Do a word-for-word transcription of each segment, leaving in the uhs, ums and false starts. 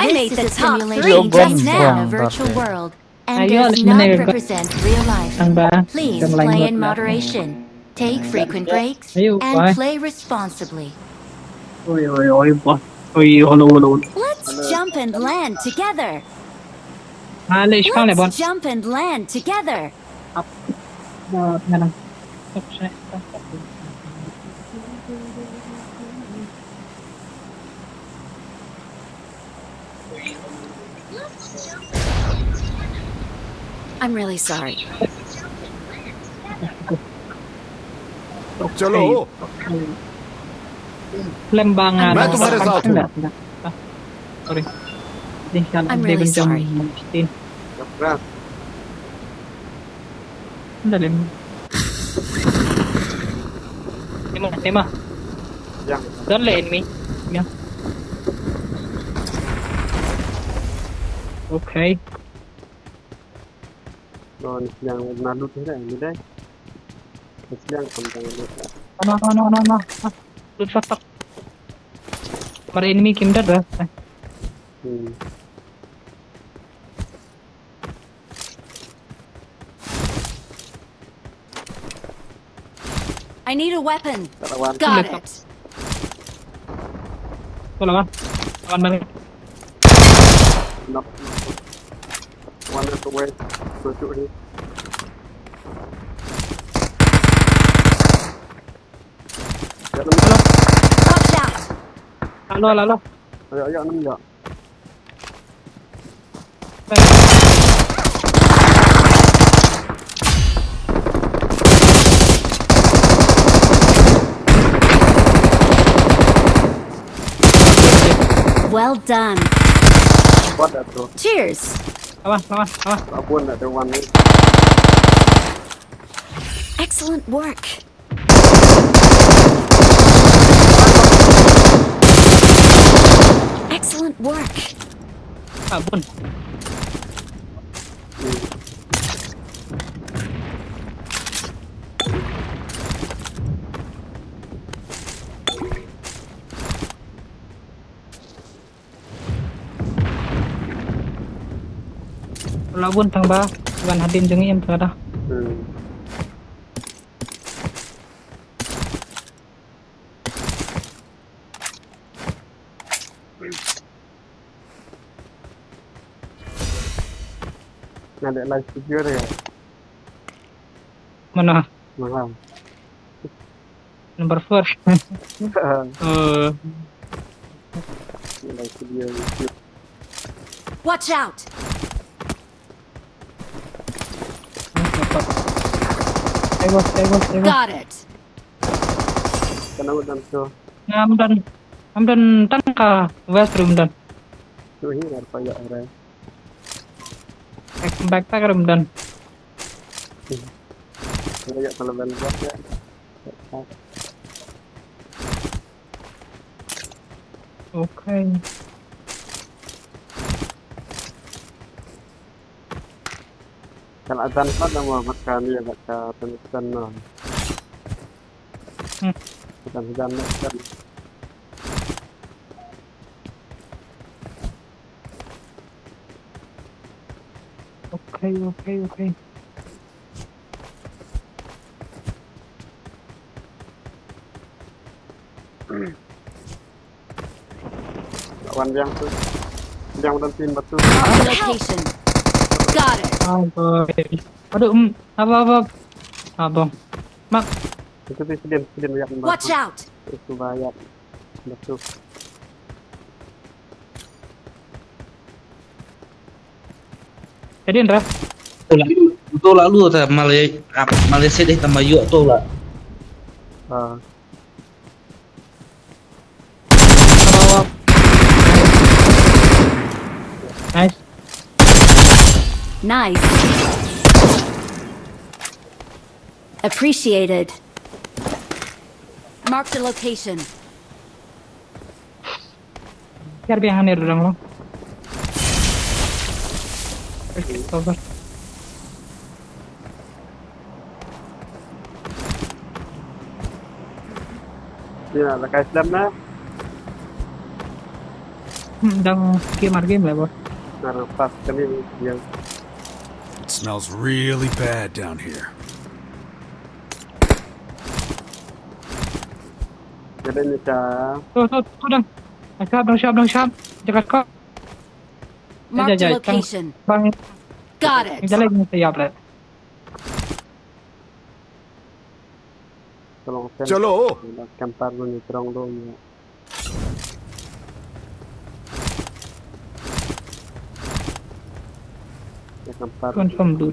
This is a simulation just now. Virtual world, and does not represent real life. Please play in moderation. Take frequent breaks and play responsibly. Oi, oi, oi, boss. Oi, hello, hello. Let's jump and land together. Let's jump and land together. I'm really sorry. चलो। Lembang. मैं तुम्हारे साथ हूँ। Sorry. I'm really sorry. Dah lem. Lima, lima. Yang. Don't let enemy. Yang. Okay. No, ni yang na lut ni dah, ni dah. Ni yang kam tang lut. No, no, no, no, no. Lut fatak. Mar enemy kim dah dah. Hmm. I need a weapon. Got it. Got it. Got it. Knock, knock. One at the way. Go to him. Watch out. Hello, hello. Ayo, ayo, enam ya. Well done. What that, bro? Cheers. Awas, awas, awas. Abun nak ada one ni. Excellent work. Excellent work. Abun. La bun tang ba, ban hadin jong i em tang da. Hmm. Nga dek live video deh. Mana? Mana? Number four. Eh. Live video YouTube. Watch out! Stay, stay, stay. Got it. Kana udan tu. Ngam don, ngam don tang ka west room don. Tu hi ngar pa ya re. Backpack room don. Ngar ya kalau ban buat ya. Okay. Kan adan pat nama mat kani mat ka penutan no. Hmm. Adan adan mat kan. Okay, okay, okay. Wan biang tu. Biang dan tin batu. Mark the location. Got it. Aduh, um, apa, apa? Abang. Mak. Itu tu sidin, sidin biang. Watch out. Itu bayar. Batu. Edin ra. Betul lalu ta Malay, Malaysia deh tambah yuk tu lah. Ah. Nice. Nice. Appreciated. Mark the location. Kiar biang hanir dang lo. Cover. Dia nak lekai slam na. Hmm, dang game ar game le bor. Ngar pas kane ni yang. It smells really bad down here. Jadi ni ta. Tu tu tu dang. Dang shap dang shap dang shap. Jaga kau. Marked a Jai, jai, location. Bang Got it. jalan ni siap le. Tolong sen. Chalo. Kampar ni terang dong ya. Ya kampar. Confirm dulu.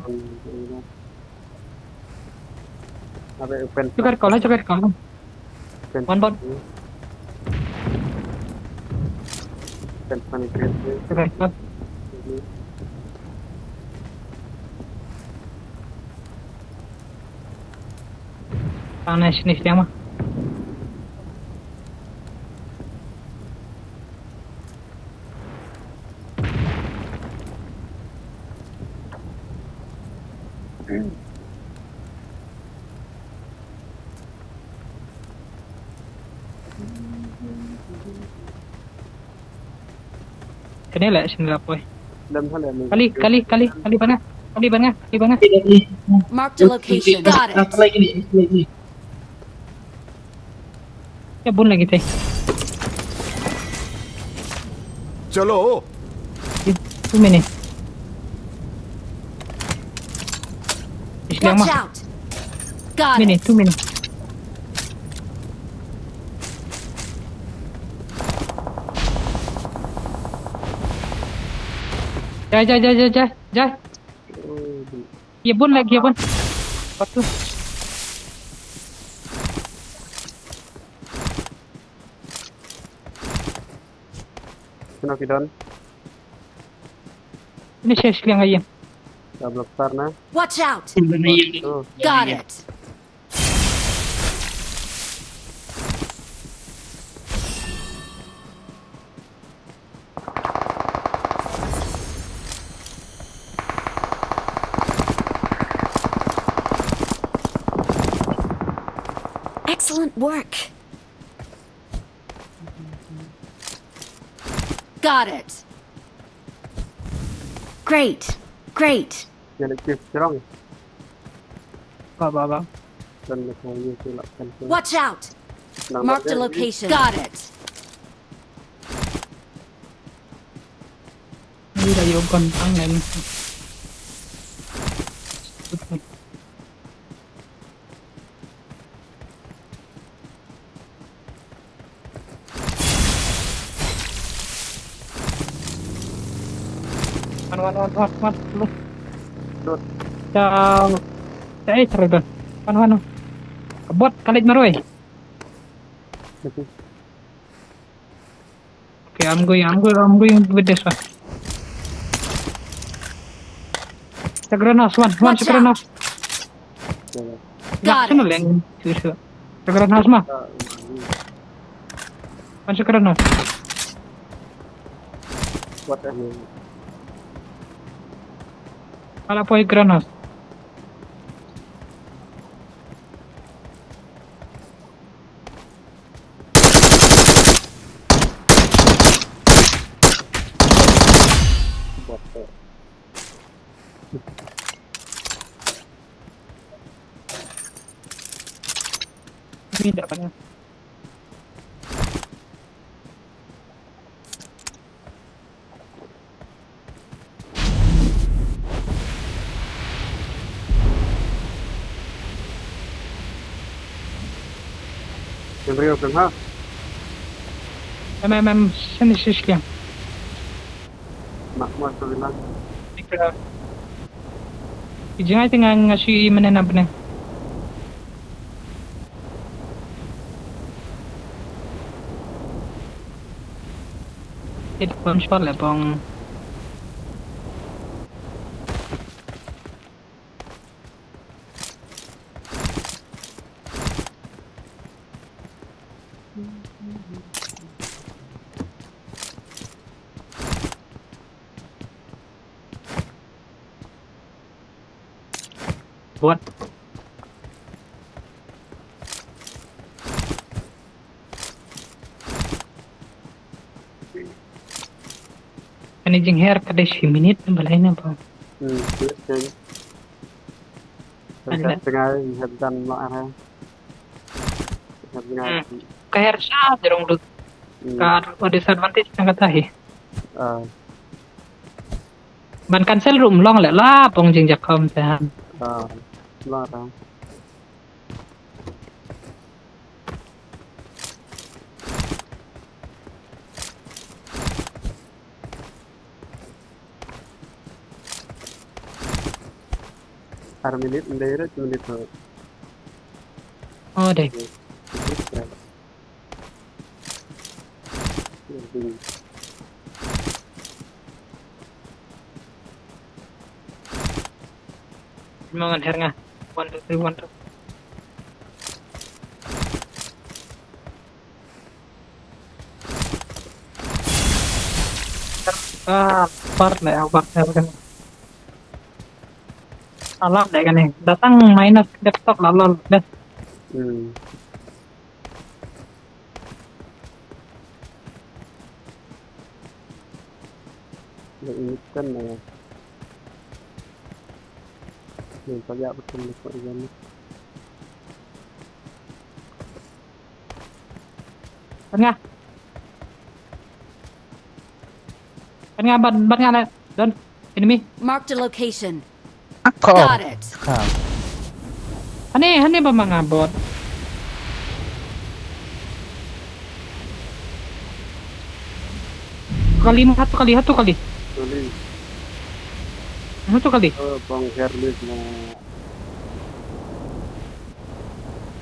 Ada open. Jaga kau lah, jaga kau. Open. One bot. Open panic rate. Jaga kau. Panas ni siang mah. Kane lah sini lah poi. Lam hala ni. Kali, kali, kali, kali banga, kali banga, kali banga. Marked a location. Got it. Ya bun lagi teh. Chalo. Two minutes. Isliang Watch mah. Out. Got Minute, it. Two minutes. Jai, jai, jai, jai, jai, jai. Ye bun lagi, ye bun. Satu. Kena ki don. Ini saya isliang aja. Dah block star na. Watch out. Oh, Got it. Excellent work. Got it. Great. Great. Yang nak kif strong. Ba, ba, ba. Dan nak kau ye tu lah kan tu. Watch out. Nang Marked a tak ada. Location. Got it. Ini dah yukon tangan. Wan, wan, wan, wan, wan. Lu. Lut. Ciao. Ciao, eh, terus dah. Wan, wan, wan. Kebot, kalit maroi. Okay, I'm going, I'm going, I'm going with this one. Sa greenhouse, one, one Watch sa greenhouse. Jalan. Got Sana it. leng, sure, sure. Sa greenhouse mah. Tak. One sa greenhouse. What I mean. Ala poi greenhouse. What the. Ini tak pernah. Em, em, em, sini, sini, sini. Mak, mak, tu bilang. Ki jingai tengah ngasih mana nak benar. It pun shot le bong. Buat. Kane jingher ka dei shi minit na balei na ba. Hmm, yes, yes. Ada. Tengah, tengah dan mak ha. Tengah, tengah. Hmm. Ka her sha jrong lut. Hmm. Ka disadvantage na kata hi. Ah. Ban cancel room long le la pong jingjakham te han. Ah, long. Ar minit, ndai re minit tu. Oh, deh. Mangan her nga. One, two, three, one, two. Ah, par le, ah, par le, kan. Alam deh kane. Datang minus desktop la lol. Deh. Hmm. Dah ini kan, eh. Yang tak ya betul ni kau ini. Tengah. Tengah ban, ban nga na. Don. Enemy. Marked a location. Ako. Got it. Ka. Hane, hane ba manga bot. Kali mo, hatu kali, hatu kali. Kali. Hatu kali. Eh, bang Hermes na.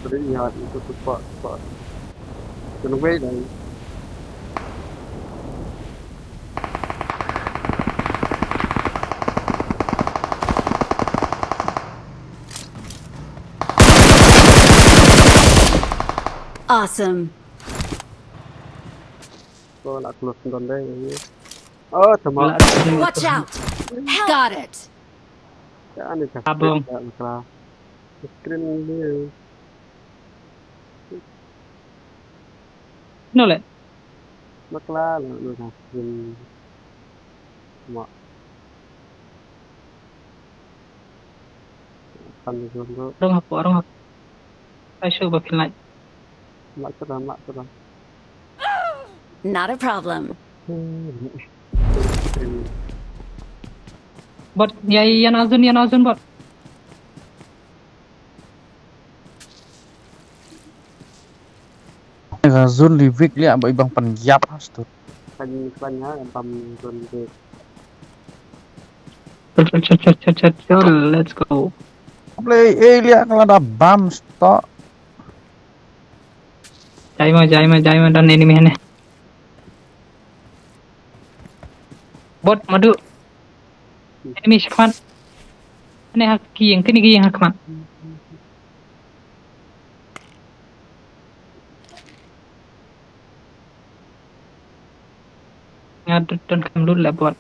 Kali ya, itu tu pak, pak. Kena wei dah. Awesome. Ko la close don dai. Oh, tama. Watch out. Help. Got it. Ya, ni tak. Abang. Screen dia. No le. Bakla la, no, screen. Mak. Kan ni, kan tu. Rong hapo, rong hapo. Ai shu ba phin lai. Mak tu dah, mak tu dah. Not a problem. Bot, ya, ya, na zun, ya, na zun, bot. Ka zone li vik liah ba i bang pan yap has tu. Pan, pan ha, pan zone vik. Chal, chal, chal, chal, chal, chal, let's go. Play, eh, liah ka lada bam stoh. Jai ma, jai ma, jai ma, don enemy hane. Bot, madu. Enemy shakmat. Ane ha ki ïing, kine ki ïing ha khmat. Nga don kam lut la bot.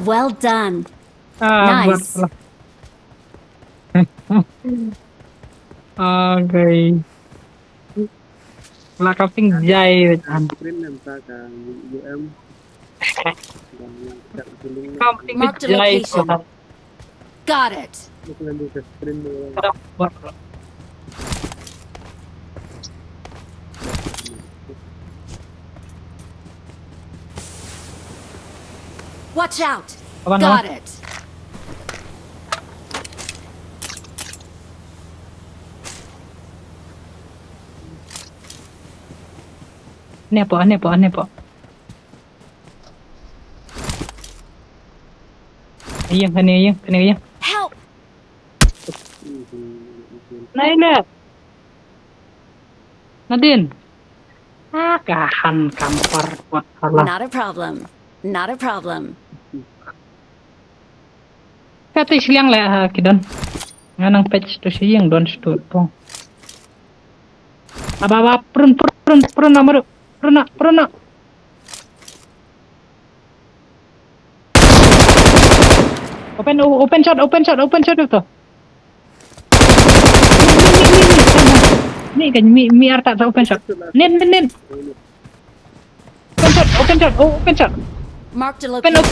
Well done. Ah, nice. Buat salah. Okay. La ka ping jai. Sprint em ta ka U M. Ka ping jai. Marked a location. Got it. Watch out. Got it. Ane po, ane po, ane po. Ayeng, kane ayeng, kane ayeng. Help! Naile. Nadin. Ah, ka han kam por buat salah. Not a problem. Not a problem. Ka te shiliang le ha ki don. Nga nang pech tu shi ïing don stu tu. Aba, aba, prun, prun, prun, amaru. Prun na, prun na. Open, o-, open shot, open shot, open shot itu. Ni kan mi mi arta sa open shot. Nin nin nin. Open shot, open shot, oh, open shot. Marked a location.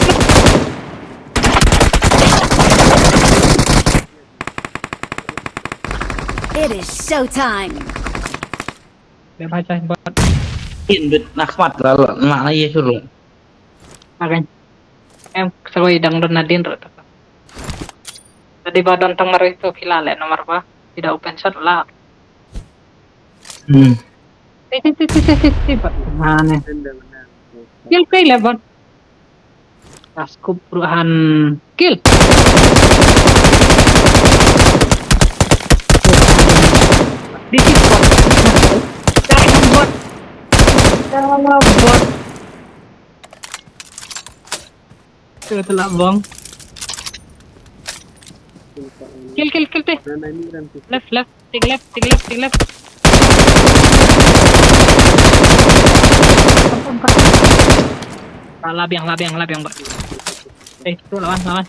It is showtime. Kin bit na khmat la la na ye shuru. Agan. Em, sa koi dang don nadin ro ta. Tadi ba don tang mari to kila le nomor ba. Tidak open shot la. Hmm. Ti ti ti ti ti ti ti ba. Mana? Kill kai le ba. Scope ruhan kill. This is bot. Bot. Bot. Kill, kill, kill, kill. Left, left. Take left, take left, take left. Ah, labiang, labiang, labiang, bot. Eh, tu lawan, lawan.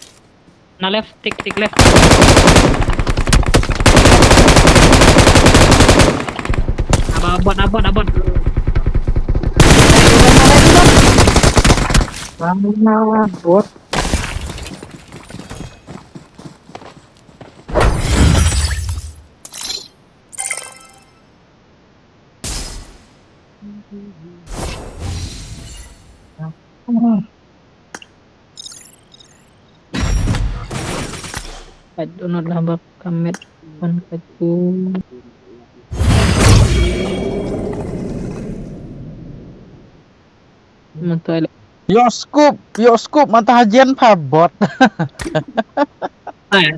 Na left, take, take left. Abot, abot, abot. Abot. I do not have a commit on katu. Mentoi. Yo scoop, yo scoop, mata hajian pa bot. Ai,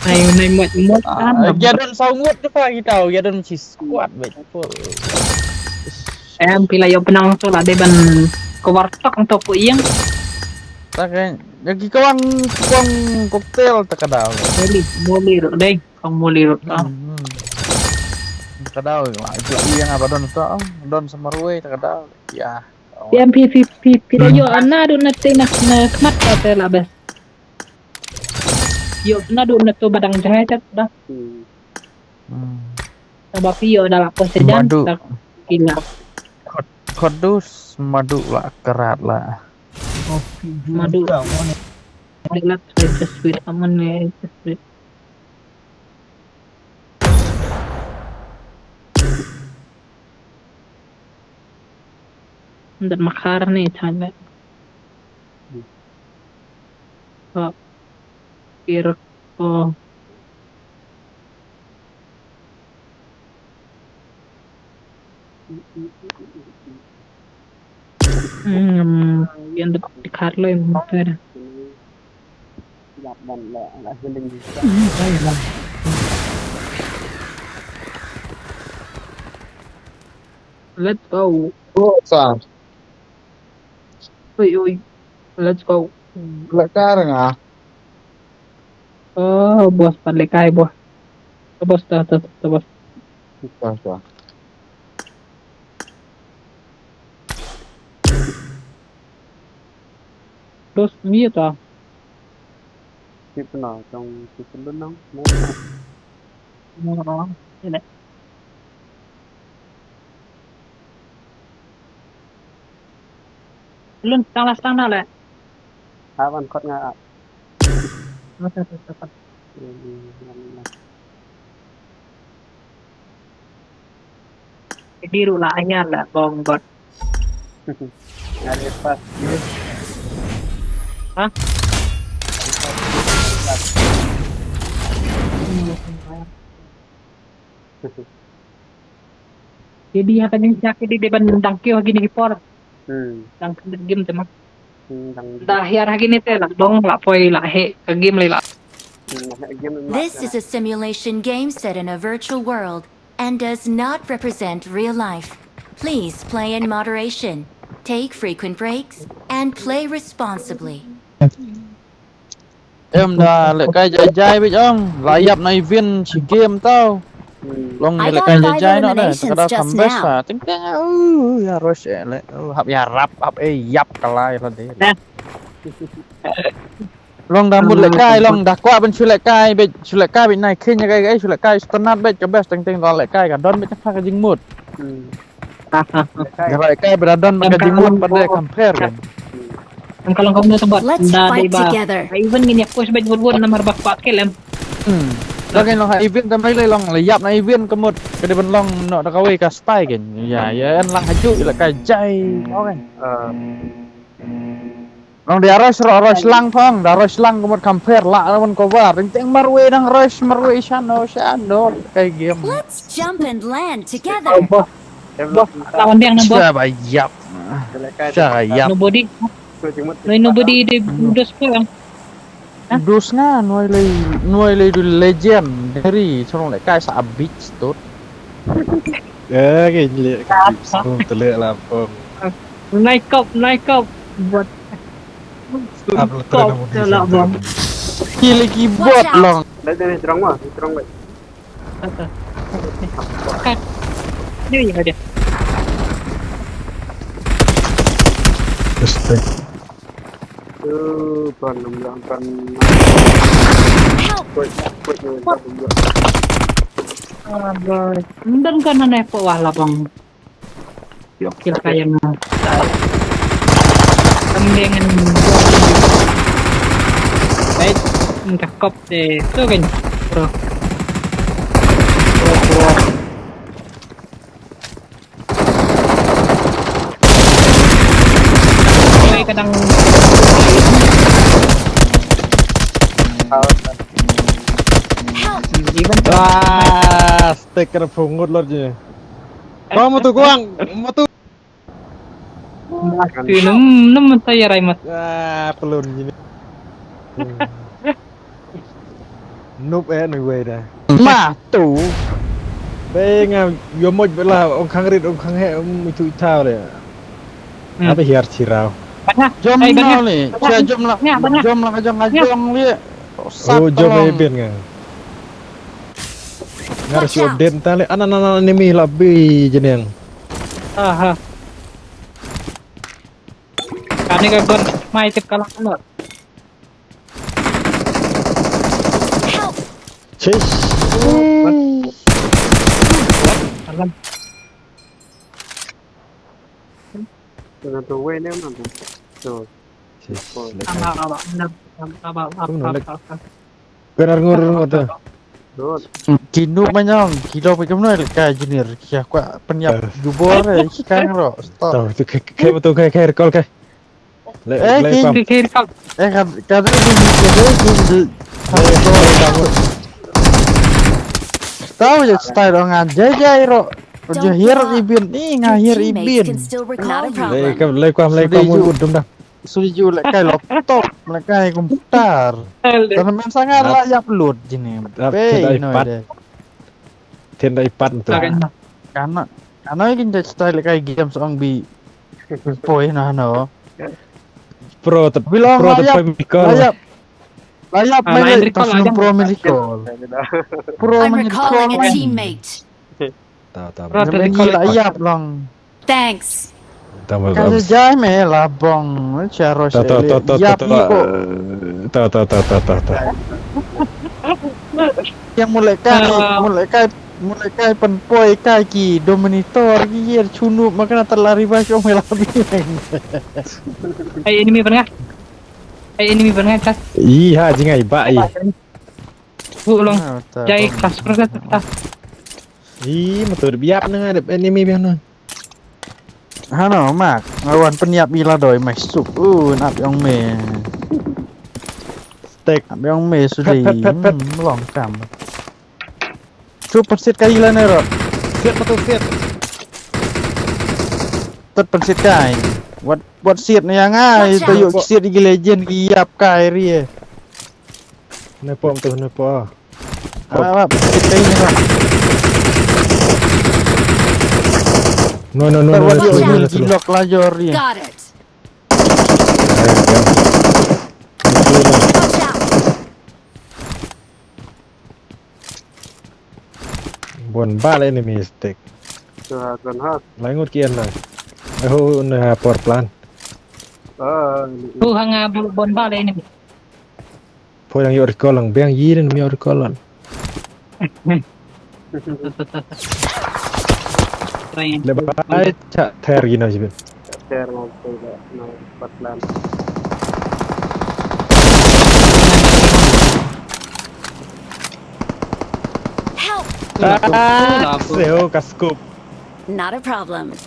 ai, ai, mot, mot. Ah, kan, ya don saw ngut tu pa kita, ya don si squad baik full. Em, pila yo penang tu lah, dei ban cover tok tu pu ing. Tak kan, lagi kawang, kawang cocktail tak ada. Moli, moli rut dei, kong moli rut. Hmm, hmm. Tak ada lah, itu yang apa don tu, don sama ruwe tak ada. Ya. Em, pi, pi, pi, pi, da yo, ana du na te na, na khmat ka te la bes. Yo, na du na to badang jahai chat da. Hmm. Taba pi yo da la ko sejan. Madu. Da kila. Khot, khot dus madu la kerat la. Madu. Ila try to sweet, aman ne to sweet. Ndat makhar ni chale. Ko. Pir ko. Hmm, yan de khar lo em ter. Let's go. Oh, sa. Oi, oi. Let's go. Lekar nga. Oh, bos, pan lekai, bos. Bos, ta, ta, ta, bos. Bos, ta, ta. Dos mie ta. Sip na, tong sip na nang. Mo, mo, mo. Ini. Lun, tang las tang na le. Hawan kot nga. Masa tu, tu, tu. Hmm, hmm, hmm. Biru lah, ayah lah, bong bot. Ada pas. Hah? Jadi, ha ka jingshisha ki dei ban dang kiew ha kine ki por. Hmm. Dang khyndiat game te ma. Hmm, dang. Da hiar ha kine te la dong la poi la heh ka game lei la. Hmm, la heh game la. This is a simulation game set in a virtual world and does not represent real life. Please play in moderation, take frequent breaks, and play responsibly. Em da lehkai jai jai beit ong, la ïap na event shi game tau. Hmm. Long ne lehkai jai jai noh ne, ta ka da kam best pa. Teng teng, uh, ïa rush eh leh, uh, hap ïarap, hap eh ïap ka lai la dei. Eh. Long da mut lehkai, long da kwah ban shu lehkai beit, shu lehkai beit nai khein ïa kai, kai shu lehkai shu tynnat beit, ka best teng teng da lehkai ka don beit ka jingmut. Hmm. Da lehkai beit da don beit ka jingmut pat da compare kan. Tang ka long kumno tang bad. Let's da fight dei ba together. Even ngin ïa push beit wut wut namar ba kwah kill em. Hmm. Da kan long ha event da mai lei long la ïap na event ka mut ka dei ban long noh da kawei ka style kan. Ïa ïa en lang ha ju lehkai jai. Long kan. Ah. Long da rush ro rush lang phong, da rush lang ka mut compare la da ban cover. Teng teng marwei dang rush marwei shano shano kai game. Let's jump and land together. Bah, bah, lawan dia nang bah. Sha ba ïap. Sha ïap. Nobody. Nobody de dos ko yang. Hah? Dus nga noi lei noi lei du legend dari song lehkai sa abit stud. Eh, ke le ka bit stud tele la phong. Nai kop, nai kop. Buat. Upload kop tele la phong. Kili keyboard long. Dah dah terang mah, terang baik. Kan. Dia ya dia. Respect. Tu kan enam belas kan. Help! Kuat, kuat ni kan enam belas. Aduh, dan kan aneh kok wah lapang. Yok kil kaya na. Kambing kan. Baik, engkah kop deh. Tu kan. Bro. Bro, bro. Oi, kadang. Even wah, stick kena pungut lor je. Kau mau tu kuang, mau tu. Mati nem nem saya rai mat. Ah, pelun gini. Noob eh noi wei da. Ma tu. Be nga yo moj bela ong khang rit ong khang he um itu itau le. Hmm. Apa hiar chirau. Jom no le. Sia jom la. Jom la jong jong le. Oh jom eh ben nga. Ngar si update ta le. Ana ana ana enemy la bi jeneng. Aha. Kane ka gun mai tip kalang kalang. Help! Sis. Alam. Dengan tu wei ni mana tu? Tu. Sis. Aba aba aba aba aba aba. Kena rengur rengur tu. Ki noob manyong, ki dok phi kumno ka junior, ki kwah pynïap jubor eh, ki kang ro. Stop. Tahu tu kai kai betul kai kai recall kai. Le le pam. Ki kai recall. Eh kan kan ni ni ni ni. Tahu je style orang jai jai ro. Je hiar ibin ni nga hiar ibin. Le kam le kam le kam udum dah. Suju lehkai laptop, lehkai komputer. Kalau main sangat lah ya upload jini. Pei no de. Tiada iPad tu. Kana kana kin de style lehkai game song bi. Poi na no. Pro te pro te poi mikol. Layap. Layap mai le tas pro milikol. Pro milikol. Teammate. Tahu tahu. Pro milikol layap long. Thanks. Ka jai me la bong cha ro se le yap ni ko. Ta ta ta ta ta ta. Yang mulai kai mulai kai mulai kai pen poi kai ki dominator ki yer chunu ma kana ta la riba shong me la bi. Ai enemy ban nga. Ai enemy ban nga tas. Ih ha jingai ba ih. Bu long. Jai tas per ta. Ih motor biap na ada enemy biang na. Hano mak nga wan pynïap ila doi mai suk. Uh nap yong me. Stek nap yong me sudi. Long kam. Chup pynsit kai ila ne ro. Sit patu sit. Tut pynsit kai. Wat wat sit ne yang ai. Tayu sit igi legend gi yap kai ri. Ne pom tu ne po. Apa apa. No no no no. Lock la jor ri. Got it. Bon bal enemy stick. Lai ngut kian lai. Ai ho na por plan. Ah. Hu hanga bon bal enemy. Poi dang ïoh recall lang, biang yi dang ïoh recall lang. Try and Le bai cha ther gino jibin. Share mo ko le no patlan. Help! Ah, seo ka scope. Not a problem.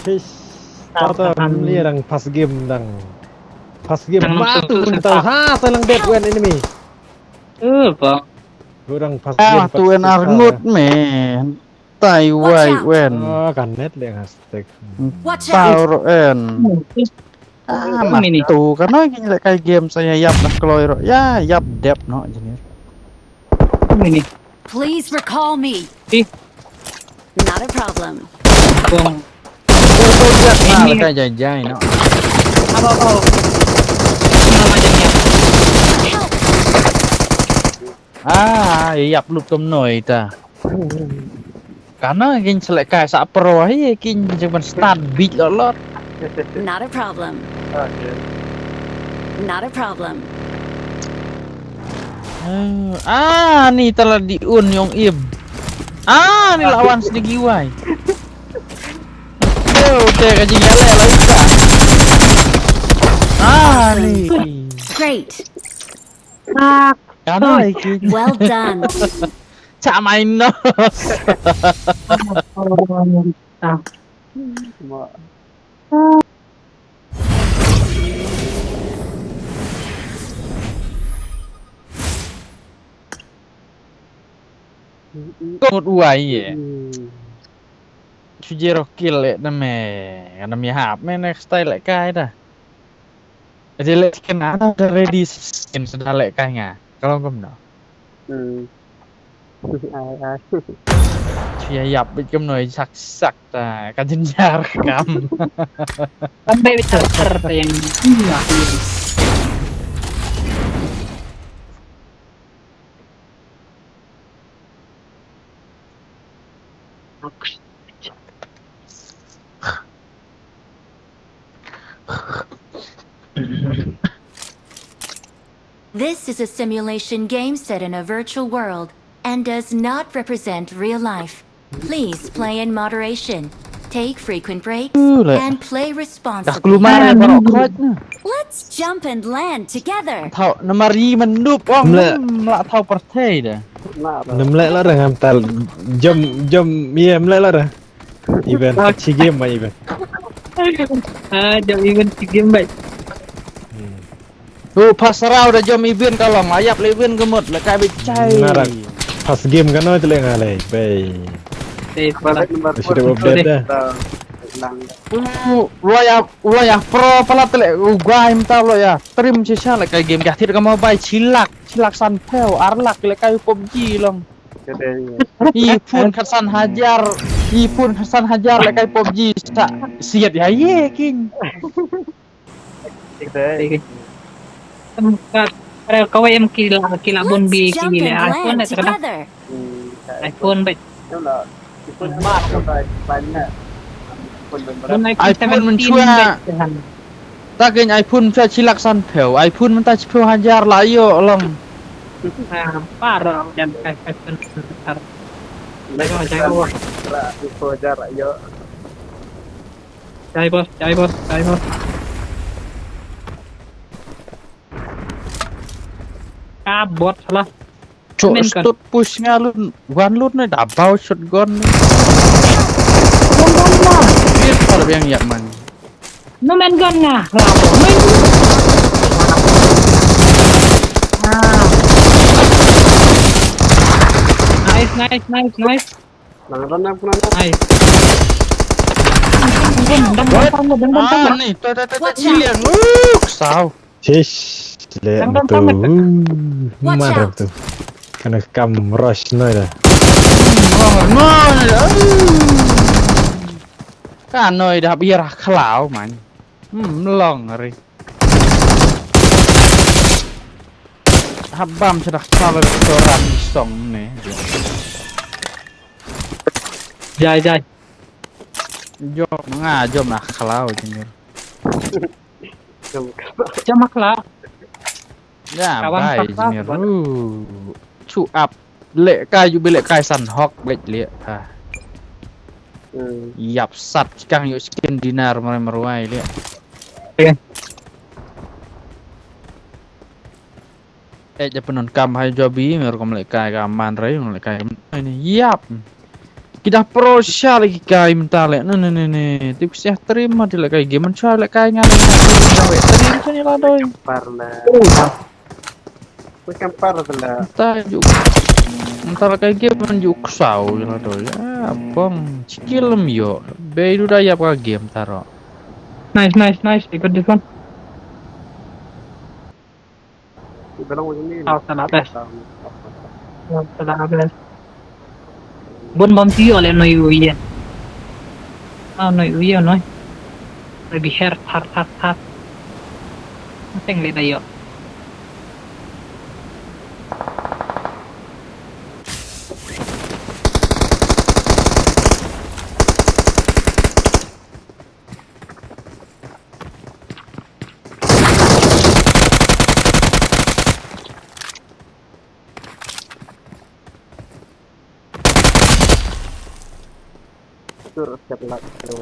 Fish. Tata li dang pas game dang. Pas game ma tu tau ha sa lang dead one enemy. Eh, bang. Gu dang pas Ah, game. tu en arngut men. Tai wai wen. Ah, kan net le ngas tek. Watch Tau out! Ro en. Ah, ma Mini. Tu kan oi kin le kai game sa ïap dah kloi ro. Ya, ïap dep no jenis. Mini. Please recall me. Ih. Not a problem. Bang. Tu tu ïap na le kai jai jai no. Apa apa? Nama jadinya? Help! Ah, ïap lut kum noi ta. Kana kin selek kai sa pro hi kin jaman start big lot lot. Not a problem. Okay. Not a problem. Ah, ah, ni tala di un yong im. Ah, ni lawan sedegi wai. Yo, te ka jing yale la uka. Ah, ni. Great. Kana iki. Well done. Chak main no. Ah. Ma. Kot uai ye. Chu jero kill le na me. Kana mi hap me next time le kai da. Ade le kena da ready skin sa da le kai nga. Kalau kum no. Hmm. Ai ai. Chu ya yap bit kum no sak sak ta ka jin jar kam. Sampai bitar ter yang. This is a simulation game set in a virtual world and does not represent real life. Please play in moderation. Take frequent breaks Ooh, le. And play Dah responsibly. keluar le baru kod na. Let's jump and land together. Thau namari mendup ong Mle. Mla thau perthei dah. Na ba. Nemlek lah dengan tal jom jom iya melek lah dah. Event kecil game mah event. Ah, jam event si game baik. Hmm. Tu pasarau dah jom event kalau mayap le event gemut le kai bit chai. Narak. Pas game kan oh celek ngalai. Bay. Eh, Balik sekolah. nomor Sudah update dah. Lang. Tu lo ya lo ya pro pala tele ugai mta lo ya. Trim shisha le kai game ka thir ka mobile chilak chilak san pheu arlak le kai PUBG long. Kedai. I phone khatsan hajar i phone khatsan hajar le kai PUBG sa siat ya ye king. Kedai. Tempat kawai em kila kila bun bi Let's jump kila and iPhone land dah terkena together. Hmm. iPhone baik. Itulah. Itu mah sampai banyak. Pun Bun beberapa. iPhone iPhone seventeen mencuat. baik. Tuhan. Takin iPhone mencuat chilak san pheu iPhone menta chipeu hajar la yo long. Ah, parah yang iPhone besar. Mereka Jangan, kan jangan, wah. Gerak itu aja lah yo. Jai bos, jai bos, jai bos. Kabot salah. Cok Main gun. Stut push nga lut wan lut ne da bau shotgun ne. Bom bom bom. Dia pada yang yak man. No man gun nga. Labo. Ah. Nice, nice, nice, nice. Nang ran nang pun nang. Nice. Bom, bom, bom, bom, bom, bom. Ah ni, tu tu tu tu cilian. Uh, kesau. Shish, lek Tang, tang, tu. tang, tang. Watch Mar out. Tu. Kena kam rush noi dah. Wah, no. Ka noi dah biar khlau man. Hmm, long ri. Habam sudah khlau restoran song ni. Jai, jai. Jom nga jom lah khlau jengir. Jam khlau. Ya, bai jingir. Chu ap. Leh kai ju bi leh kai san hok leh leh. Ha. Yap sat kang yu skin dinar marai marwai leh. Eh, ja penon kam hai jobi mer kom leh kai ka man rai leh kai ni yap. Kita pro sha lagi kai mentale. Ne ne ne ne. Tip siah trim ma leh kai game sha leh kai ngan leh kai trim sini lah doi. Parna. Ko kan par tala. Entah juk. Entah kai game man juk ksau je lah doi. Ah, bong. Skill em yo. Bei du da yap ka game taro. Nice, nice, nice. I got this one. Belong with me. Oh, salah best. Oh, salah best. Bun bom ti ole noi uye. Ah, noi uye noi. Noi biher thar thar thar. Teng le dayo. Tur step lak tu.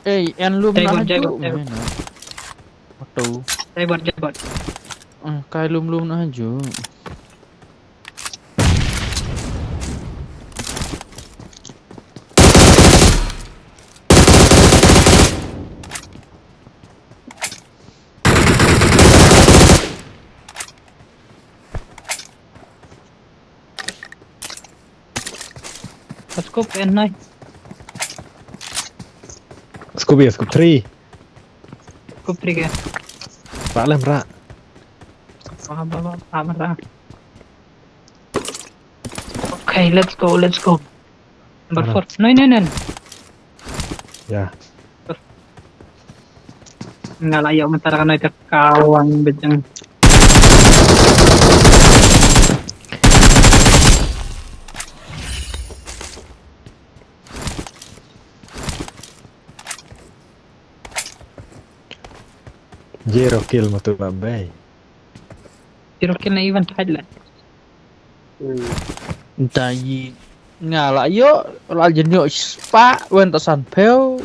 Eh, en lum na jai bot, jai bot. Auto. Jai bot, jai bot. Eh, kai lum lum na ju. Scope en nai. Scope ya, scope three. Scope three ke? Ra lem ra. Ba ba ba ba ra. Okay, let's go, let's go. Number four. Nai nai nai. Ya. Nga la ïoh mynta ka nai ka kawang bejeng. Zero kill ma tu ba bai. Zero kill na even thait la. Nta yi nga la ïoh la jin ïoh spah wen ta san phew.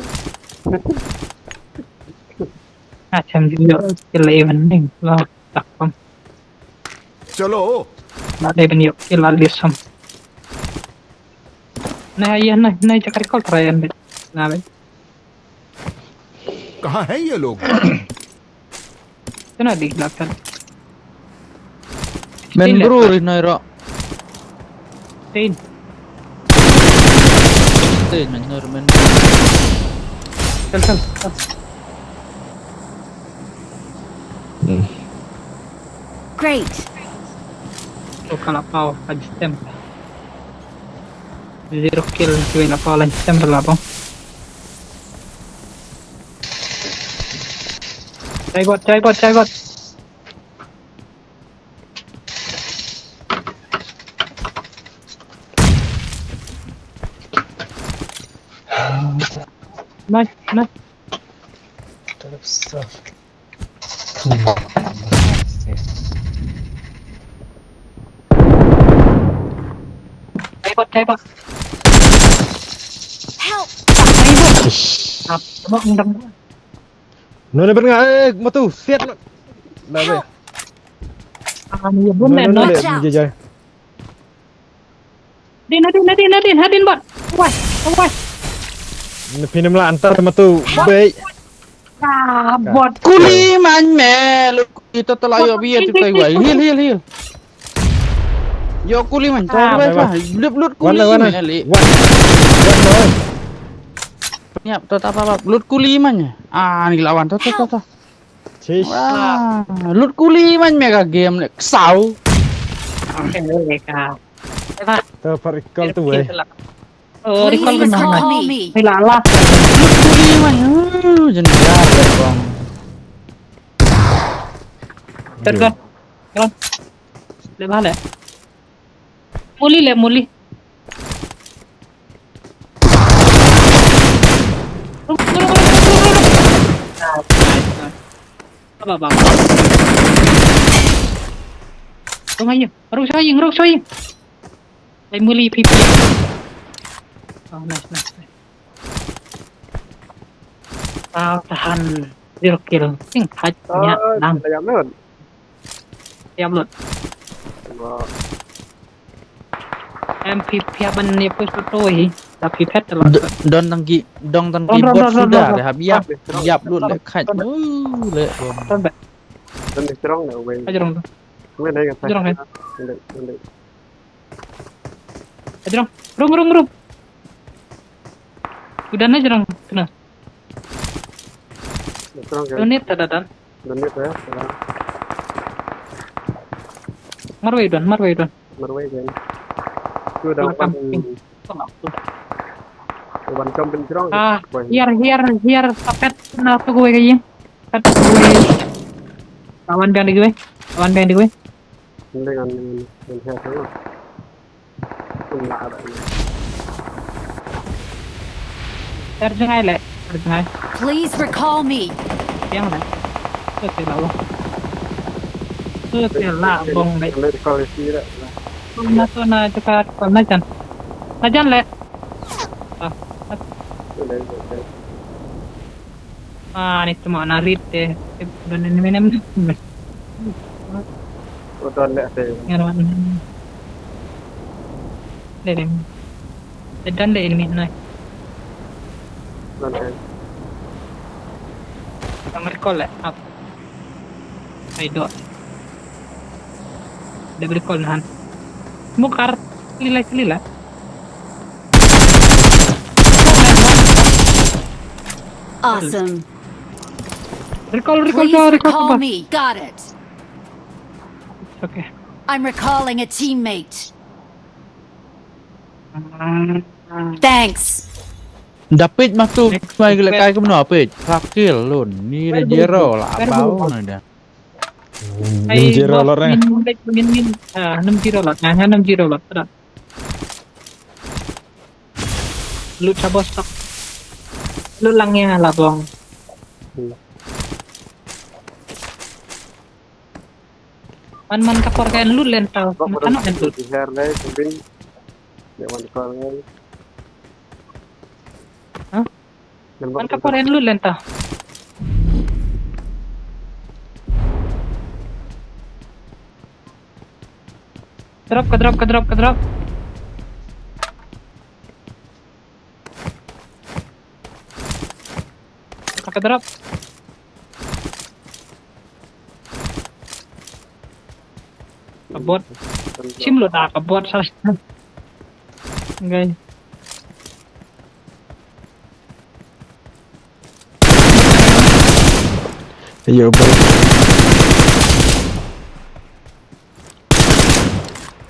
Ah, cham jin ïoh kill la even ning la tak pam. Chalo. La dei ban ïoh kill la lisam. Nah, iya nah, nah cakar call try and na bai. कहाँ हैं ये लोग? Kena di belakang. Men bro, ri nai ro. Tin. Tin men nur men. Tel tel. Great. Tu kalau kau aja stem. Zero kill, kill apa lah, stem berlapang. Chai bot, chai bot, chai bot. Nice, nice. Help! None ber nga, eh, matu, siat lo. Lah be. Ah, ni bun le, no. Watch out. Din, hadin, hadin, hadin, hadin bot. Wai, wai. Ni pinem la antar matu, be. Ah, bot. Kuli man me, lu ito tala yo biya tu tai wai. Heal, heal, heal. Yo kuli man, tara wai wai. Lut, lut kuli man li. Wan, wan, wan. Nyap, to tapa, lut kuli man. Ah, ni lawan, to, to, to, to. Chish. Ah, lut kuli man me ka game le. Ksau. Ka. To par recall tu wai. Oh, recall kena. Hei, la, la. Lut kuli man. Uh, jen jar le bang. Terus kan. Kan. Le bale. Muli le, muli. Ruk, ruk, ruk. Ah, nice, nice. Apa bang? Rung aïu. Rung soi ïing, rung soi ïing. Ai muli pipi. Oh, nice, nice, nice. Tau tahan zero kill. Ting haj nya nang. Dah jam lut. Jam lut. Wah. Em phi phi ban ne phi sotoi. Da phi phet la. Don tang ki, don tang ki bot suda le hap ïap, ïap lut le khaj. Uh, le bom. Don strong le wei. Ajrong. Wei le ka. Ajrong. Ajrong. Rum rum rum. Udah na ajrong kena. Strong kan. Donate ta da dan. Donate ya. Marwei don, marwei don. Marwei kan. Tu dah kan. Wan kam pen strong. Ah, hiar hiar hiar tapet na tu gue kaji. Kat gue. Lawan bang di gue. Lawan bang di gue. Ngan ngan ngan ngan. Terjngai le, terjngai. Please recall me. Yang le. Sete la bong. Sete la bong le. Kong na to na jaka kong na jan. Na jan le. Ah. Ah, ni cuma narit deh. Don ini minum. Udah le ate. Ngawan. Deh deh. Deh dan deh ini minum. Nanti. Kamar kol le. Up. Ai dok. Double call nahan. Mukar. Lila lila. Awesome. Recall, recall, Please recall, recall recall. Me. Got it. It's okay. I'm recalling a teammate. Thanks. Dapit mah tu mai gele kai kumno apit. Rakil lun. Ni de jero la bau na da. Ai, enam zero lot, eh. Min, min, min, min. Ah, enam zero lot. Nah, enam zero lot. Tada. Lut sa bos tak. Lut lang ya labong. Man man ka por kan lut len tau. Man kan lut. Di her le kumbin. Ya man kor ngai. Hah? Man ka por en lut len ta. Drop ka drop ka drop ka drop. Ka drop. Ka bot. Sim lo da ka bot sa. Ngai. Ayo bro.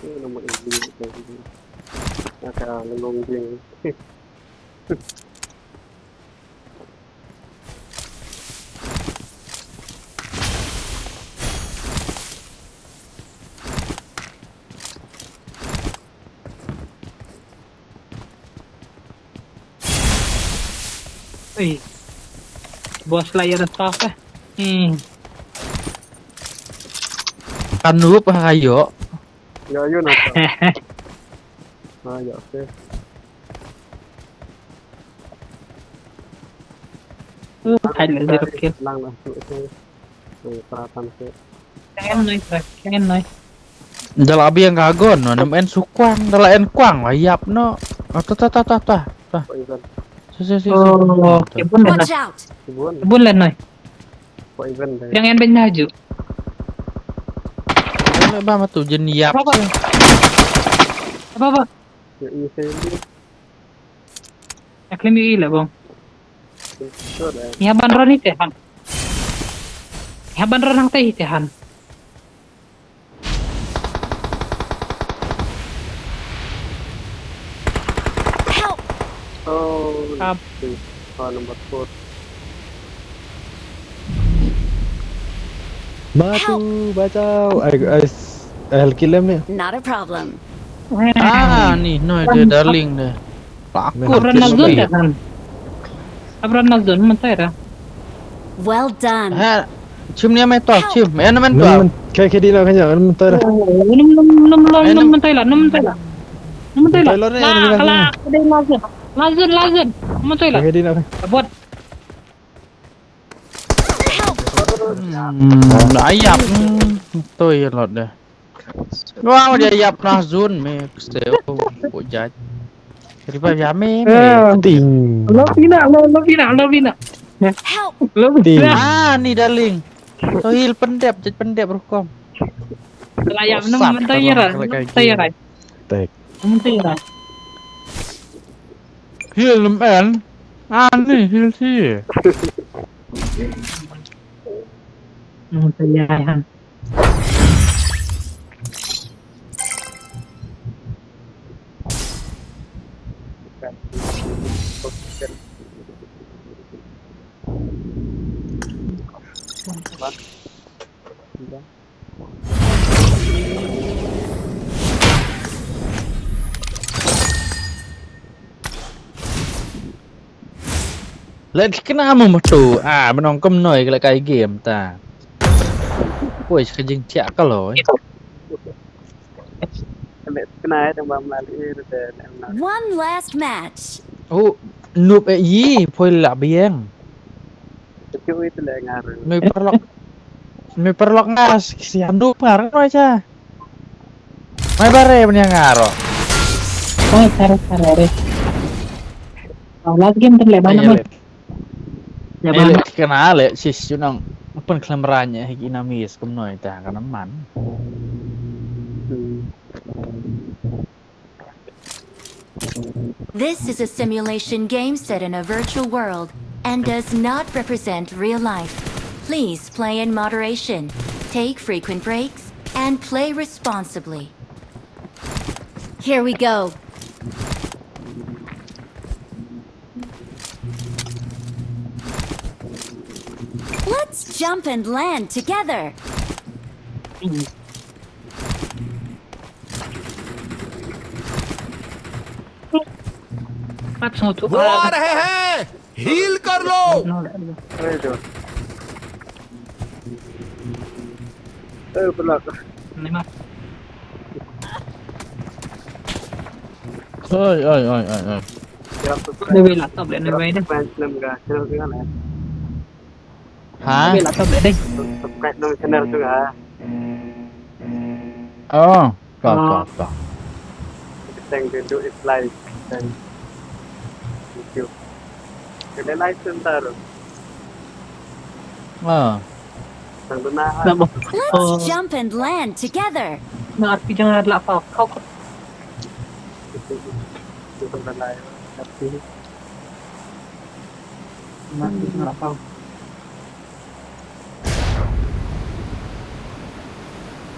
Ini nama ini. Aka ngelong ding. Ei. Bos lah ya dah staff eh. Hmm. Kan lup ha kayo. Ya, ya, napa? Ah, ya, oke. Uh, hai le zero kill. Lang lah tu tu. Tu peratan tu. Jangan noise, Rak. Jangan noise. Dalam abi yang kagon, no, nem en sukwang, dalam en kwang lah yap no. Ah, ta ta ta ta ta. Ta. Pak Izan. Si si si si. Oh, kebun len. Watch out. Kebun. Kebun len noi. Pak Izan dah. Yang en ben haju. Ba ma tu jen yap. Apa apa? Apa apa? Ya, iya, saya ni. Yak lem yu ila bong. Betul dah. Nya ban ron ite han. Nya ban ron nang te ite han. Help! Oh, Kap. Oh, number four. Batu, bacau. Ai, ai, ai, kill em ni. Not a problem. Ah, ni, no, dia darling dia. Pak aku. Abran nazon dah kan. Abran nazon mentai dah. Well done. Ha, Chim ne mai to, chim. Eh, na men to. Num, kai, kai di na kanya, num to. Num, num, num, num, num, num, tai la, num, tai la. Num, tai la. Tai la, ne, la, ne, la, la, ne. Dei la zun. La zun, la zun. Num, tai la. Kai, kai di na. Abot. Hmm, la yap. Hmm, to ye lot de. Wow, dia yap na zun me kseu. Ko jaj. Riba ya me. Ting. Lo pina, lo, lo pina, lo pina. Help. Lo pina. Ah, ni darling. To hil pendep, jaj pendep rukom. La yap num, mentayra, mentayra. Tek. Mentayra. Hil lem en. Ah, ni hil si. Mentayra. Let kena mo matu. Ah, menong kem noi kala kai game ta. Woi, sekejing tiak kalau. Let kena ya tang bam lali. One last match. Oh, noob eh yi, poi la biang. Tapi itu le ngar. Noi perlok. Noi perlok ngas, siam noob ngar noi cha. Mai bare punya ngaro. Oh, kare kare re. Oh, last game tu le mana mo? Ele kena le sis junang. Open klam ranya hiki namis kumnoi ta kana man. This is a simulation game set in a virtual world and does not represent real life. Please play in moderation, take frequent breaks, and play responsibly. Here we go. Let's jump and land together. वो आ रहे हैं, हील कर लो। Oi, oi, oi, oi, oi. Hah? Subscribe nong channel tu ha. Oh, kak, kak, kak. Thank you, do it live. Thank you. Kena live sebentar. Ah. Let's jump and land together. Na arti jangan ada lah kau. Kau.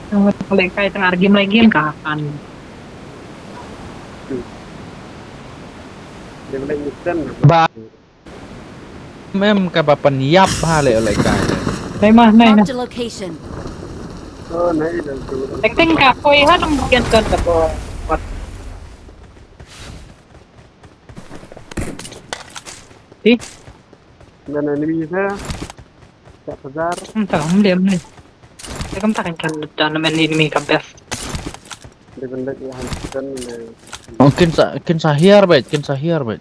Yang leh kai tang ar game lai game ka kan. Ba mem ka ba pan yap ha leh leh kai. Nai ma nai na. Marked a location. Teng teng ka poi ha nang bagian kan ka poi. Ti? Dan enemy sa. Tak sadar. Hmm, tak, hmm, dia, hmm. Dia kan tak kan, kan, dan enemy kan best. Dia benda dia hantam, eh. Oh, kin sa, kin sa hiar, bet, kin sa hiar, bet.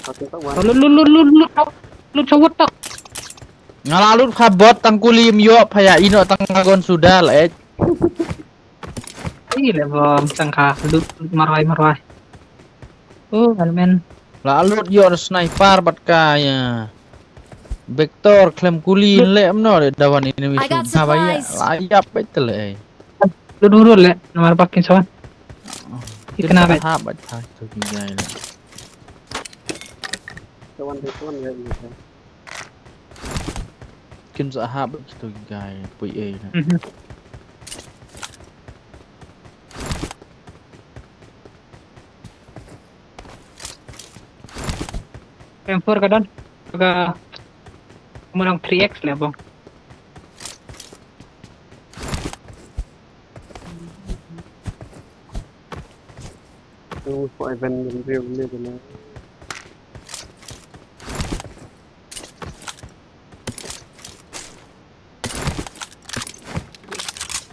Aku tak wan. Lut, lut, lut, lut, lut, lut, lut, cawat tak. Nga la lut khabot tang kuli ym ïoh pha ïa ino tang agon suda la eh. Ih, le bom tang ka lut, lut marwai marwai. Oh, almen. La lut ïoh sniper bad ka ïa. Vector khlem kuli le mno de dawan ini. I wisum got supplies. La ïap bad te le. Lut lut le namar bak kin sawan. Kin kena sa bad. Ha bad ha tu ki jai le. Sawan de sawan le. Kin sa hap bad kitu ki guy pui ei na. Mhm. M four ka don. Ka menang three X le bong. Tu for event ni tu ni tu.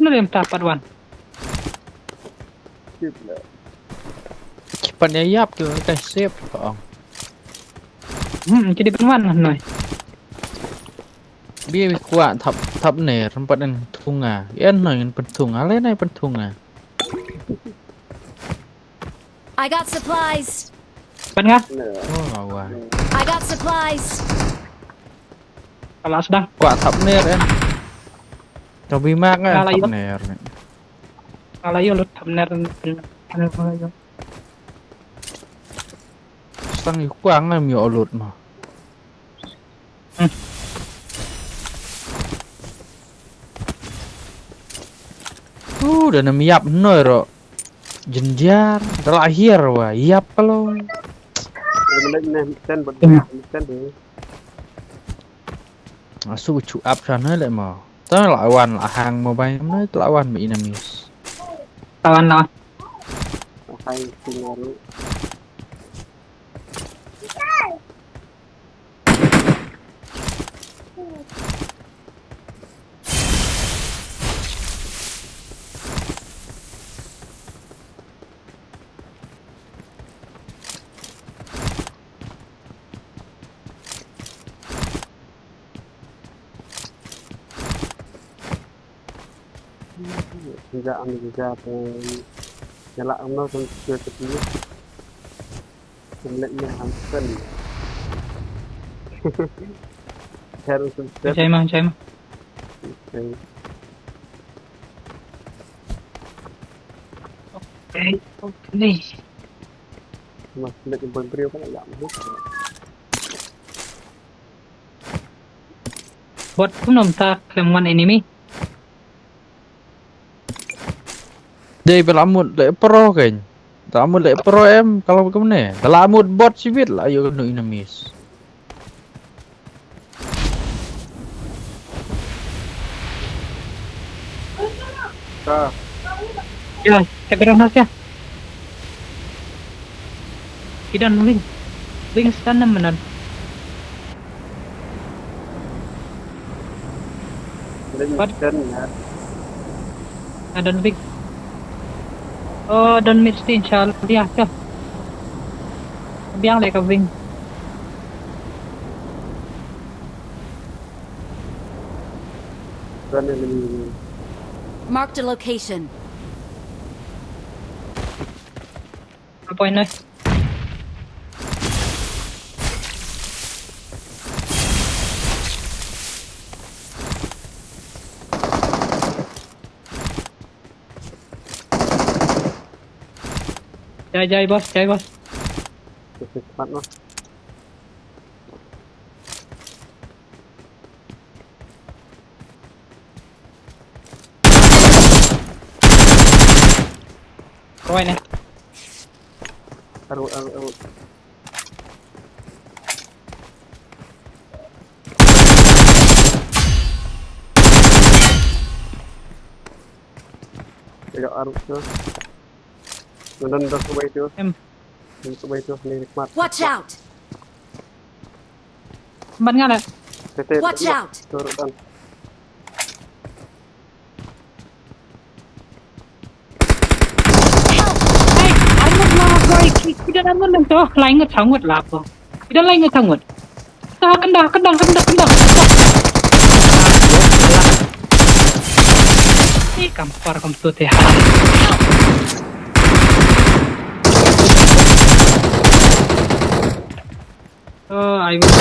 Lem ta pat wan. Sip la. Ki pan ïa ïap ki kai sip ka ong. Hmm, ki dei ban wan noi. Bi bi kwah thap thap ner pat en thung a. En noi ngan pen thung a le nai pen thung a. I got supplies. Ban nga. Na. Oh wa. I got supplies. Kala sedang. Kwah thap ner en. Kau bi mak nga Kala thap yuk. ner ni. Kala yuk lut thap ner. Ner ner yuk. Stang yu kwang em yu lut ma. Hmm. Uh, da nam ïap noi ro. Jinjar, da la hiar wa, ïap kalo. Lem lem ne ten bot Hmm. ten de. Asu chu ap chan hai le ma. Ta la wan la hang mobile noi la wan ma enemies. Tawan lawan. Hai sinaru. Nga am nga te. Nga la am no kan ke ke ni. Kan lek ni han kan. Her un sen. Jai ma, jai ma. Okay. Okay, okay. Mas lek boy brio kan ya. Bot kum nom ta klem wan enemy. Dei ba la mut le pro kan. Da la mut le pro em kalau kumne. Da la mut bot sibit la yu no enemies. Ka. Ya, check ground house ya. Ki don wing. Wing stun nam manan. Lek What? Ten ya. Nga don wing. Oh, don mid stage inshallah dia ka. Biang le ka wing. Ten enemy. Marked a location. Apa ini? Jai, jai, boss, jai, boss. Cepat noh. Kawai ne. Aru, aru, aru. Ayo, aru tu. Nonton dah kubai tu. Em. Kubai tu ni nikmat. Watch out! Ban nga la. Tete. Watch out! Turun dan. Hey, armut lah boy. Ki, ki don armut nang tu. Lai ngut sangut lah aku. Ki don lai ngut sangut. Dah kenda, kenda, kenda, kenda. Eh, kampar kam tu teh. Oh, I will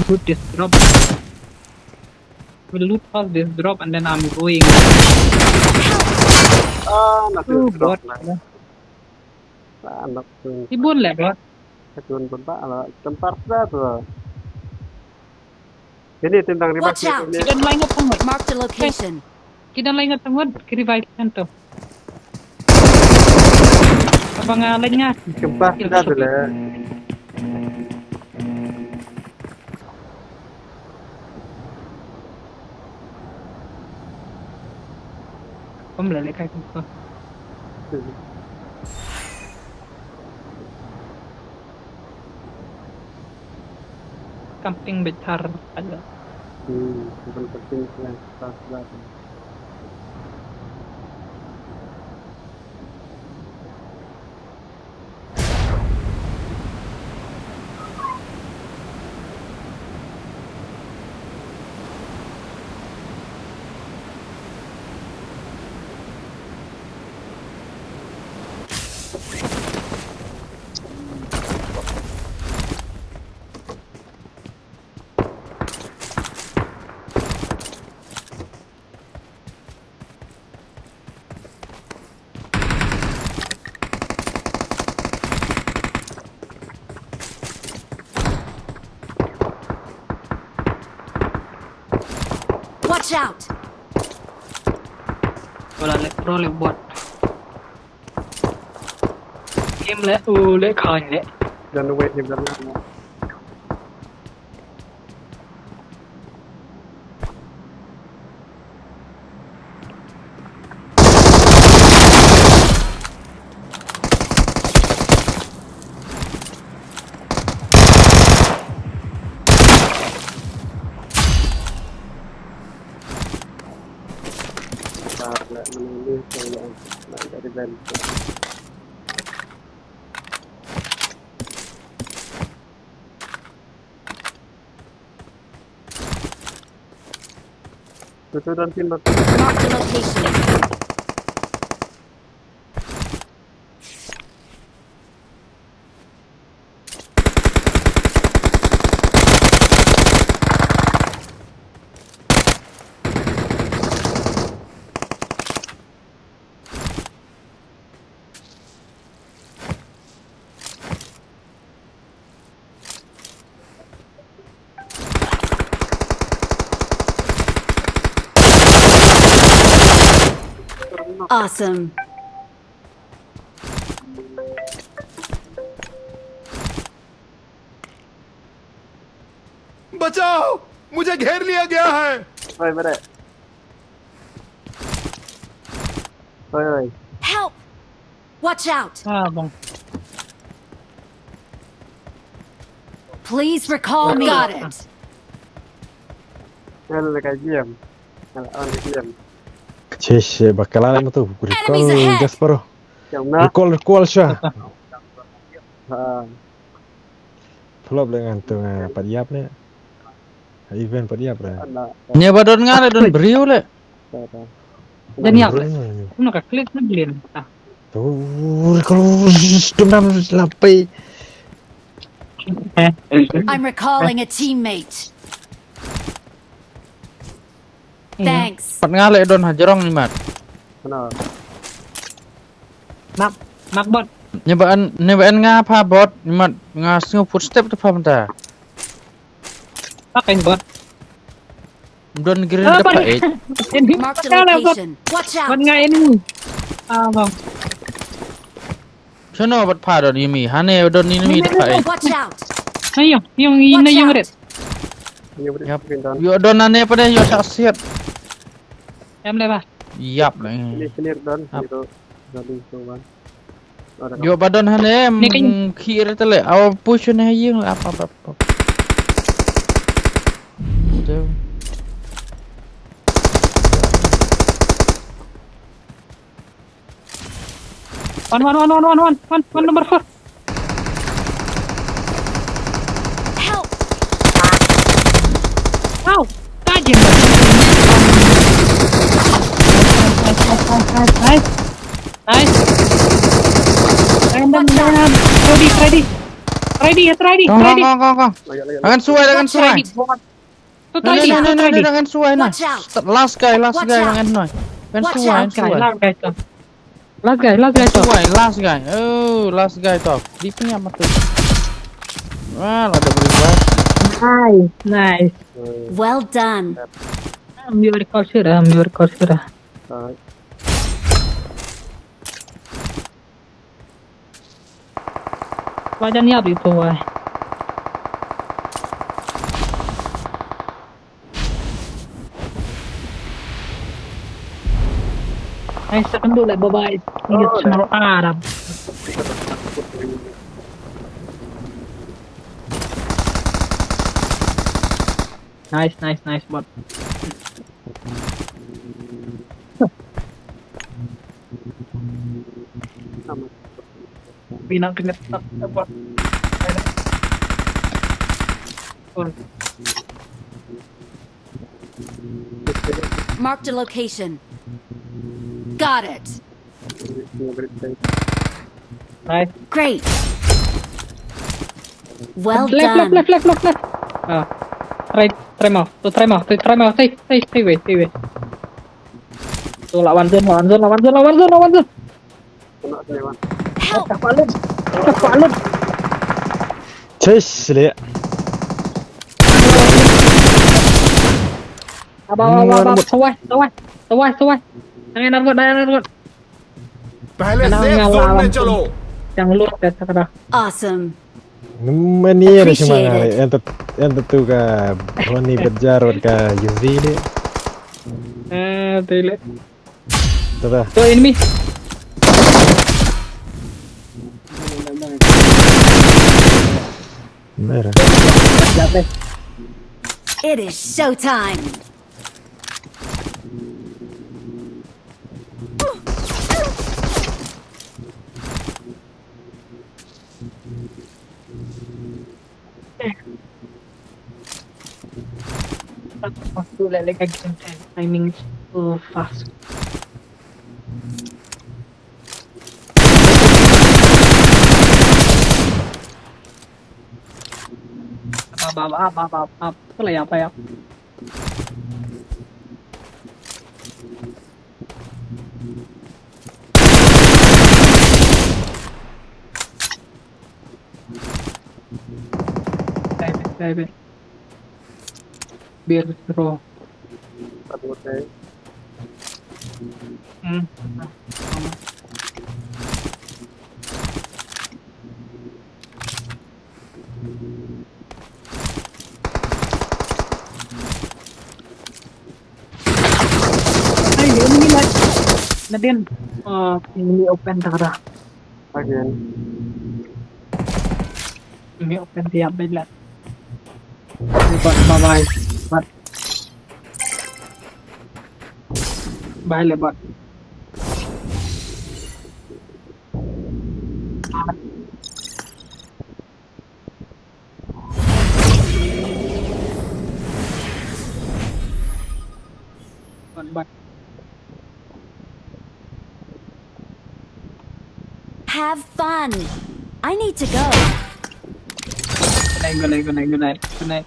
loot this drop. Will loot first this drop and then I'm going. Ah, nak Oh, drop bot. Lah. Ah, nak tu. Ibun le bot. Satu pun tak lah. Tempat dah tu. Ini tentang riba. Watch out! Ki don lai ngut sangut. Marked a location. Ki don lai ngut sangut. Ki revive kan tu. Apa nga lai nga? Kempas dah tu lah. Kom le le kai kom. Camping beit thar aja. Hmm, bukan penting lah. Pas dah. Watch out! Wala le pro le bot. Game le u le khain le. Don't wait him. Tutu dan pin bak. Marked a location. Awesome. बचाओ! मुझे घेर लिया गया है। Oi, bere. Oi, oi. Help! Watch out! Ah, bang. Please recall me. Got it. Hello, guys, game. Hello, on the game. Che, che, bakala mo to. Enemies ahead! Recall, Gasparo. Recall, recall, sha. Ah. Flop le ngan tu nga pat ïap le. Event pat ïap le. Nia ba don nga le don briew le. Dan ïap le. Kumno ka click na blin. Tu recall, dum dam lapai. I'm recalling a teammate. Thanks. Pat nga le don ha jrong ni mat. Mak, mak bot. Ni ba an, ni ba an nga pha bot, ni mat nga sngew footstep tu pha mynta. Pak en bot. Don green ka pha eh. Marked a location. Watch out. Bot nga ini. Ah, bang. Shano bot pha don yumi, hane don yumi pha eh. Watch out. Ayo, yung ina yung red. Yap. Yo don ane pa de yo tak siat. Em le ba. Yap le. Ini clear don. Yo ba don hane em khir tele. Aw push ne yung apa apa. One, one, one, one, one, one, one, one number four. Help! Ow! Tajin. Nice, nice, nice, nice. Nice. Random, random. Ready, ready. Ready, ready, ready. Kong, kong, kong, kong. Angan suai, angan suai. Ngan suai na. Last guy, last guy, ngan suai. Ngan suai, ngan suai. Last guy, last guy. Suai, last guy. Oh, last guy to. Di pnya matu. Ah, la da beri. Nice, nice. Well done. Am your culture, am your culture. Wajan ya bi tuai. Ai, sa kan dole, bye bye. Ingat semua Arab. Nice, nice, nice bot. Pinang kena tak apa. Marked a location. Got it. Nice. Great. Well Left, left, done. Left, left, left, left. Ah. Try, try mau. Tu try mau. Tu try mau. Stay, stay, stay weh, stay weh. Tu lawan zone, lawan zone, lawan zone, lawan zone, lawan zone. Kena saya, Wan. Help! Kapal lut. Kapal lut. Cześć, le. Abang, abang, abang, abang. Sawai, sawai. Sawai, sawai. Jangan narbot, jangan narbot. पहले Jangan सेफ ngalah जोन में abang. चलो। Jangan lut ya, sakara. Awesome. Mani ada cuma Appreciate ngai. it. Yang tu, yang tu tu ka Ronnie Bejar ka Yuzi ni. Eh, tu le. Tada. Tu enemy. Merah. Jatuh. It is showtime. Waktu lelek lagi time timing too fast. Up, up, up, up, up, up. Apa lah ya, apa ya? Dive, dive. Biar pro. Satu hotel. Hmm. Ay, ini lah. Nadin. Ah, ini open tak ada. Again. Ini open tiap bela. Ini buat bye bye. Buat. Bye le buat. Buat, buat. Have fun. I need to go. Good night, good night, good night, good night, good night.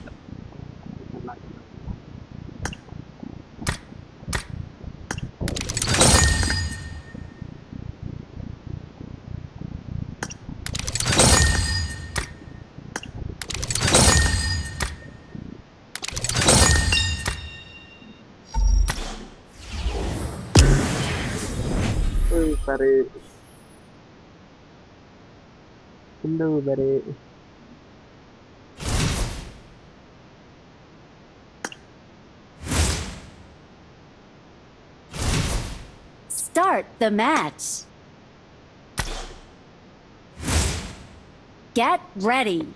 Ui, pare. Hello, pare. Start the match. Get ready.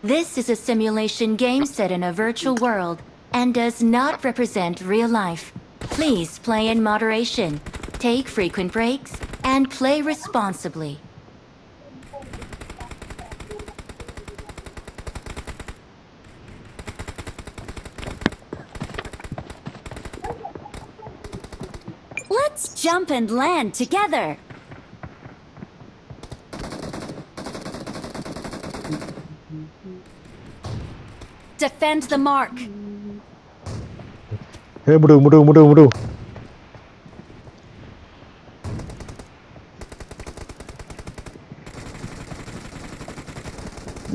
This is a simulation game set in a virtual world and does not represent real life. Please play in moderation, take frequent breaks, and play responsibly. Let's jump and land together. Defend the mark. Hei, mudu, mudu, mudu, mudu.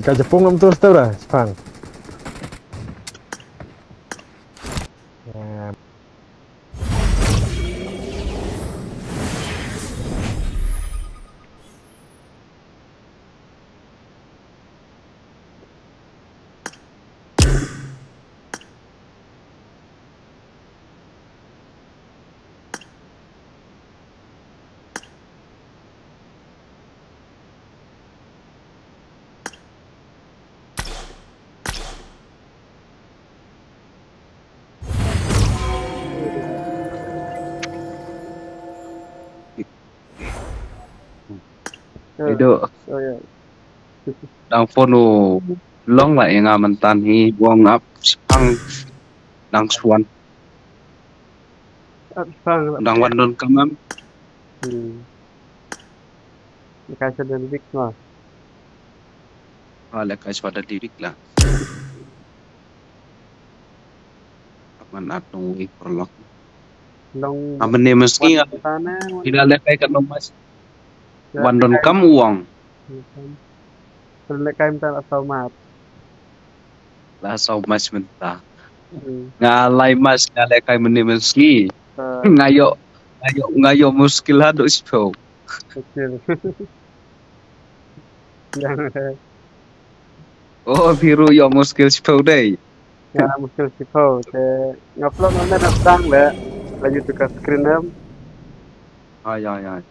Ka Japung ngam tu stau dah, Jepang. Ya. Ido. Dang phone u long la ïa nga myntan hi, wong ap sipang dang swan. Dang wan don kamam. Hmm. Ka sa dan bik ma. Ah, lehkai shuwa da dei bik la. Ap ngan at nongwei paralok. Long. Ah, mynne mynski nga. Ina lehkai ka nong mas. Wan donkam u ong. Lehkai mynta la saw mas. La saw mas mynta. Hmm. Nga lai mas nga lehkai mynne mynski. Ah. Nga ïoh, nga ïoh, nga ïoh muskil haduh shiphew. Muskil. Jangan. Oh, phi ruh ïoh muskil shiphew dei. Nga muskil shiphew te nga plot ngan na sang le. Laju tukar screen em. Ai, ai, ai.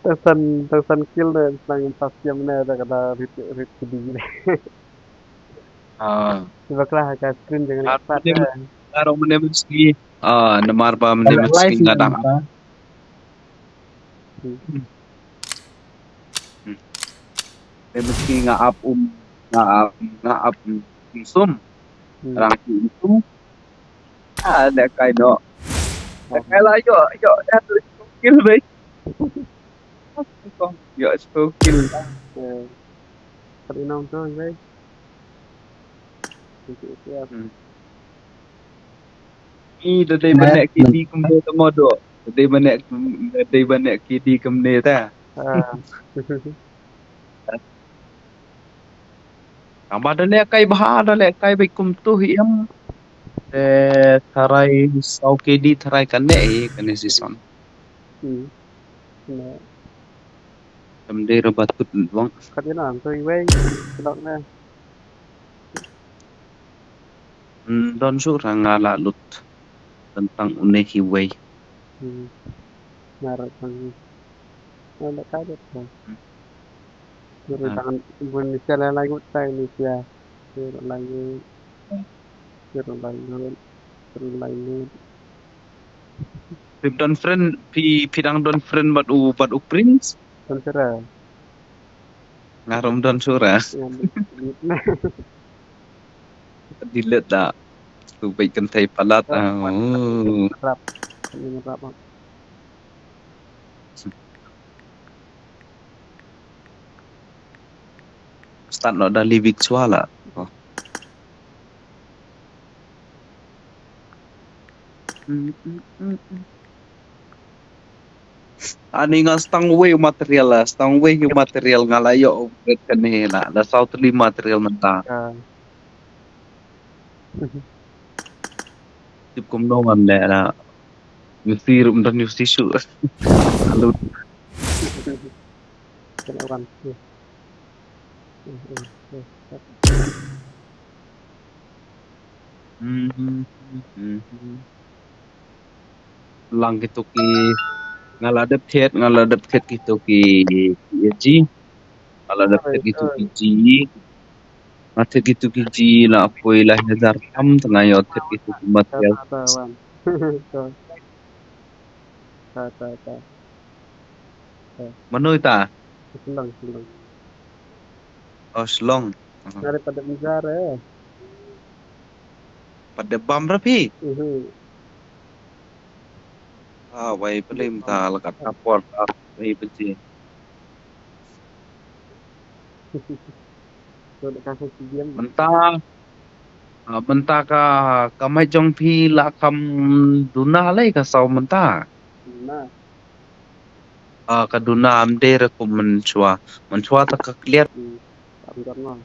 Tang san, tang san kill ne, sang pas jam ne da kada rit, rit kidi. Ah. Cuba kelah ka screen jangan. Ar lepas. Ar mynne mynski. Ah, namar ba mynne mynski nga dang. Hmm. Hmm. Mynne mynski nga ap um, nga ap, nga ap um sum. Hmm. Rang ki um sum. Ah, lehkai noh. Lehkai la ïoh, ïoh, ïoh, ïoh, kill dei. Ïoh, ïoh, kill. Eh. Tadi nong tu, dei. Hmm. Ih, da dei ba neh ki di kumne ta mo do. Da dei ba neh, da dei ba neh ki di kumne ta. Ah. Tang ba da lehkai bha, da lehkai beit kumtu hi em. Te tharai saw ki di tharai kane hi, kane season. Hmm. Kam dei ruh ba tut wang. Kat ïa nang to iwei. Kedok ne. Hmm, don shuh ra nga la lut. Tentang une highway. Hmm. Nga ra tang. Nga la ka dep tang. Hmm. Nga ra tang bun ni sia la la ngut tai ni sia. Nga ra la ngut. Nga ra la ngut. Nga ra la ngut. Phi don friend, phi, phi dang don friend bad u, bad u Prince? Don sera. Nga ruh don shuh ra. Delete da. Tu beit kynthei palat. Rap, ah, rap, oh. Rap. Rap, rap. Start noh da Livik shuwa la. Oh. Ani nga stang wei material la, stang wei material nga la ïoh upgrade kane la, la saw tylli material mynta. Ah. Tip kumno ngan leh la. Yusi ruh ym don yusi shuh. Alut. Kena wan. Lang kito ki, nga la dep thied, nga la dep thied kito ki, ki A G. Nga la dep thied kito ki G. Nga thied kito ki G la poi lai hajar tam, te nga ïoh thied kito ki material. Ta, ta, ta. Mano ita? Shillong, Shillong. Oh, Shillong. Aha. Dari pada Mizar, eh. Pada bam rapi. Mhm. Ah, wai pelim ta lekat kapor ta wai peci. Mynta, ah, mynta ka, ka mai jong phi la kham duna lei ka saw mynta. Duna. Ah, ka duna am dei re kum mynshuwa. Mynshuwa ta ka kliat. Hmm. Am dor no.